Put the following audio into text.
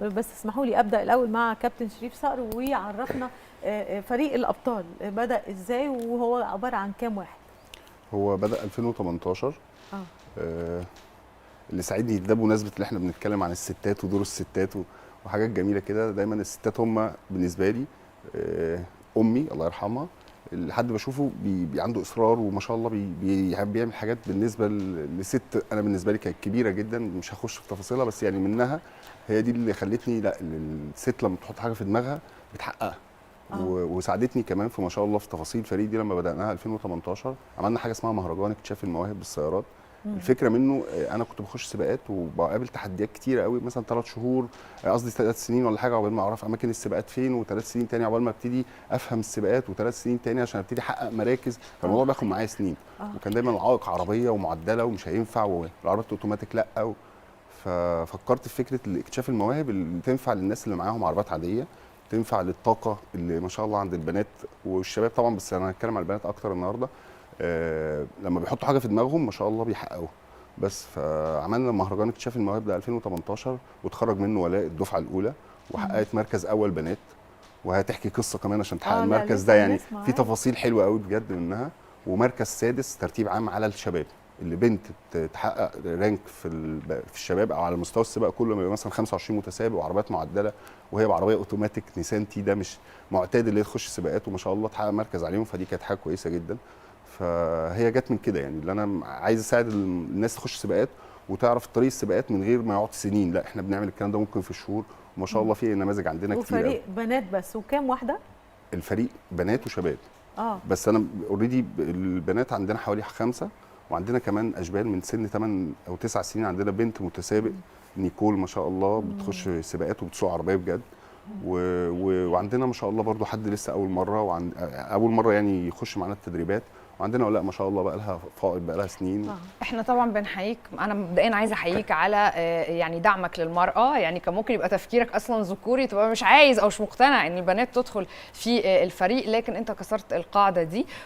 بس اسمحوا لي ابدا الاول مع كابتن شريف صقر ويعرفنا فريق الابطال بدا ازاي وهو عبارة عن كام واحد؟ هو بدأ 2018. آه، اللي ساعدني ده بمناسبة اللي احنا بنتكلم عن الستات ودور الستات وحاجات جميلة كده. دايما الستات هم بالنسبة لي أمي الله يرحمها، اللي حد بشوفه بي عنده إصرار وما شاء الله بيعمل حاجات بالنسبة لست أنا بالنسبة لي كانت كبيرة جدا، مش هخش في تفاصيلها، بس يعني منها هي دي اللي خلتني، لا، الست لما تحط حاجة في دماغها بتحققها. وساعدتني كمان في ما شاء الله في تفاصيل الفريق دي. لما بدأناها 2018 عملنا حاجة اسمها مهرجان اكتشاف المواهب بالسيارات. الفكرة منه انا كنت بخش سباقات وبقابل تحديات كتيرة قوي، مثلا 3 شهور، قصدي 3 سنين ولا حاجه، عقبال ما اعرف اماكن السباقات فين، وثلاث سنين تاني عقبال ما ابتدي افهم السباقات، وثلاث سنين تاني عشان ابتدي احقق مراكز. فالموضوع بياخد معايا سنين. وكان دايما العائق عربية ومعدله ومش هينفع، والعربيات الاوتوماتيك لا. ففكرت في فكرة اكتشاف المواهب اللي تنفع للناس اللي معاهم عربيات عاديه، تنفع للطاقة اللي ما شاء الله عند البنات والشباب طبعا، بس انا هتكلم على البنات اكتر النهارده. لما بيحطوا حاجة في دماغهم ما شاء الله بيحققوها. بس فعملنا مهرجان اكتشاف المواهب ده 2018، واتخرج منه ولاء الدفعة الاولى وحققت مركز اول بنات، وهتحكي قصة كمان عشان تحقق لا، المركز لسه ده يعني. هنسمع. في تفاصيل حلوة قوي بجد منها. ومركز سادس ترتيب عام على الشباب، اللي بنت تحقق rank في الشباب او على مستوى السباق كله، لما يبقى مثلا 25 متسابق وعربيات معدله وهي بعربيه اوتوماتيك نيسان تي، ده مش معتاد اللي هي تخش سباقات، وما شاء الله تحقق مركز عليهم، فدي كانت حاجة كويسة جدا. فهي جت من كده، يعني اللي انا عايز اساعد الناس تخش سباقات وتعرف طريق السباقات من غير ما يقعد سنين. لا، احنا بنعمل الكلام ده ممكن في شهور، وما شاء الله في نماذج عندنا كتير قوي. وفريق بنات بس؟ وكام واحده؟ الفريق بنات وشباب. بس انا already البنات عندنا حوالي خمسه، وعندنا كمان اشبال من سن 8 او 9 سنين. عندنا بنت متسابق نيكول ما شاء الله بتخش سباقات وبتسوق عربية بجد. وعندنا ما شاء الله برضو حد لسه اول مره، اول مرة يعني يخش معانا التدريبات. وعندنا ولاء ما شاء الله بقى لها فائق، بقى لها سنين. احنا طبعا بنحييك. انا مبدئيا عايزه احييك على يعني دعمك للمراه. يعني كان ممكن يبقى تفكيرك اصلا ذكوري، تبقى مش عايز او مش مقتنع ان البنات تدخل في الفريق، لكن انت كسرت القاعدة دي.